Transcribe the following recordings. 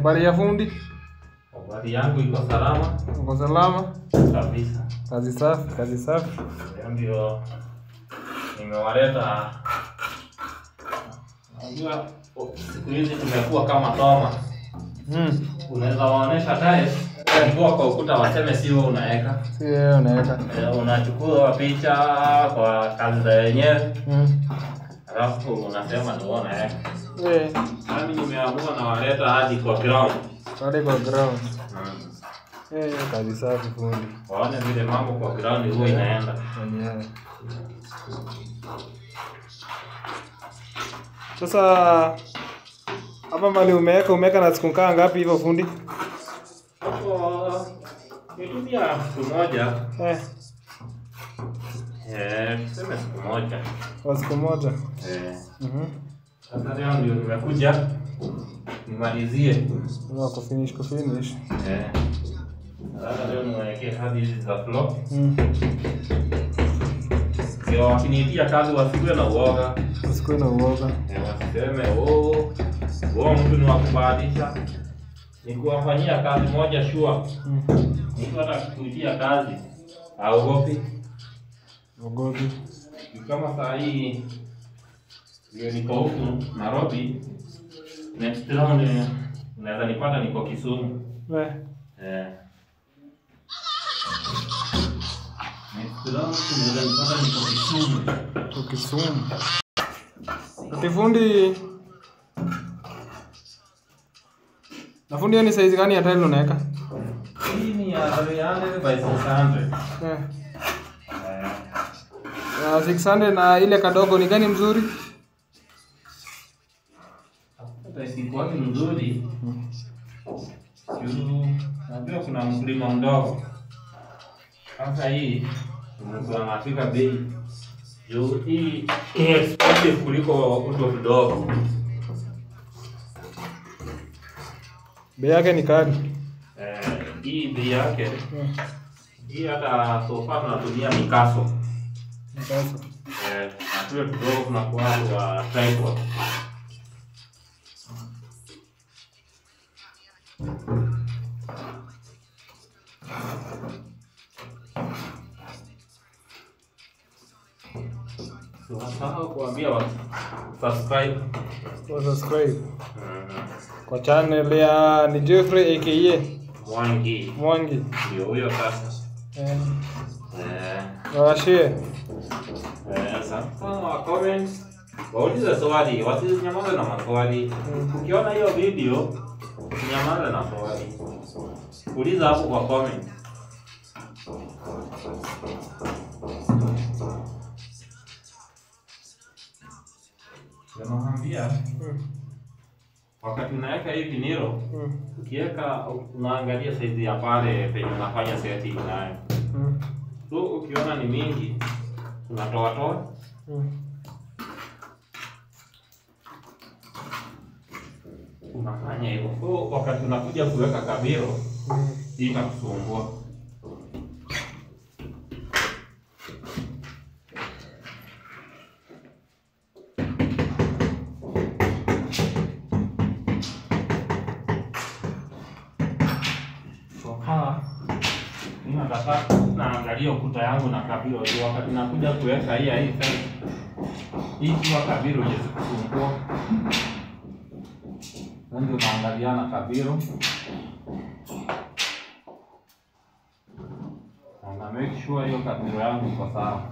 Habari ya fundi? Habari yangu iko salama. Uko salama? Kabisa. Kazi safi, kazi safi. Ndio nimewaleta. Unajua siku hizi tumekuwa kama Toma. Unaweza waonesha tiles kwa kwa ukuta waseme si wewe unaweka. Si wewe unaweka. Unachukua picha kwa kazi za wenyewe. Alafu unasema ndio unaweka. Mimi nimeamua na waleta hadi kwa ground. Hadi kwa ground. Kazi safi fundi. Waone vile mambo kwa ground huwa inaenda. Wenyewe. Sasa hapa mali umeweka na siku ngapi hivyo fundi? Hapo nitumia siku moja. Tuseme siku moja. Kwa siku moja. Sasa leo ndio nimekuja nimalizie. Ndio kufinish. Sasa leo niwekee hadi hizi za floor. Ndio wakiniitia kazi wasikuwe na uoga. Wasikuwe na uoga. Wasiseme oh mtu ni wakubadilisha. Ni kuwafanyia kazi moja sure. Mtu hata kukuitia kazi haogopi. Ogopi. Kama saa hii ndio niko huku Nairobi, next round unaweza nipata niko Kisumu. Next round unaweza nipata niko Kisumu. Kwa Kisumu. Ati fundi. Na fundi ni size gani ya tile unaweka? Hii ni ya 300 by 600. 600 na ile kadogo ni gani mzuri? Hata sikuwa mzuri. Najua kuna mkulima mdogo. Sasa hii mtu anafika bei. Juu hii ni expensive kuliko uto mdogo. Bei yake ni kali. Hii bei yake. Hii hata sofa tunatumia mikaso. Mikaso. Na tule tudogo tunakuwa kwa tripod. Usisahau kuambia watu subscribe. Subscribe. Kwa channel ya ni Jeffrey aka Mwangi. Mwangi. Ndio huyo sasa. Washie. Sasa wa comment waulize swali, wasinyamaze na maswali. Ukiona hiyo video usinyamaze na swali. Uliza hapo kwa comment. Nakwambia wakati unaweka hii vinilo, ukiweka unaangalia size ya pale penye unafanya setting nayo. So ukiona ni mingi unatoa toa. Unafanya hivyo. So wakati unakuja kuweka kabiro itakusumbua. Naangalia ukuta yangu na kabiro juu wakati nakuja kuweka hii fence. Hii kwa kabiro haiwezi kusumbua. Ndio naangalia na kabiro. Na make sure hiyo kabiro yangu iko sawa.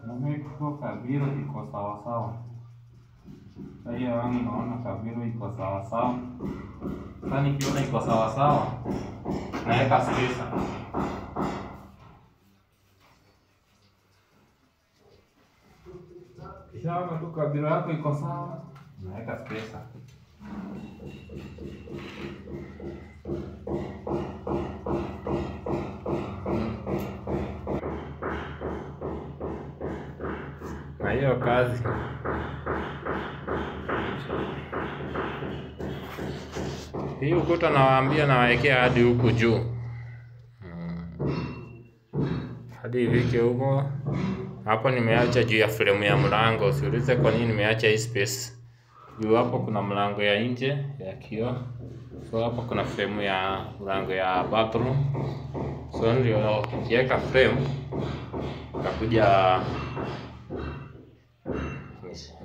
Na make sure kabiro iko sawa sawa. Sasa hiyo yangu naona kabiro iko sawa sawa. Sasa nikiona iko sawa sawa naweka spacer. Kisha tu kabiro yako iko sawa, naweka spacer. Na hiyo kazi hii ukuta nawaambia nawaekea hadi huku juu. Hadi ifike huko. Hapo nimeacha juu ya frame ya mlango. Usiulize kwa nini nimeacha hii space. Juu hapo kuna mlango ya nje ya kioo. So hapo kuna frame ya mlango ya bathroom. So ndio ukiweka frame utakuja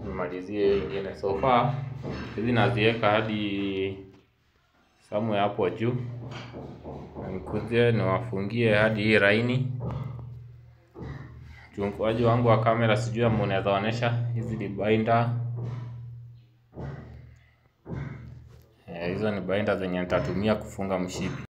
nimalizie ingine. So far hizi naziweka hadi somewhere hapo juu. Nikuje niwafungie hadi hii laini. Chunguaji wangu wa kamera sijui kama unaweza onesha hizi ni binder. Hizo ni binder zenye nitatumia kufunga mshipi.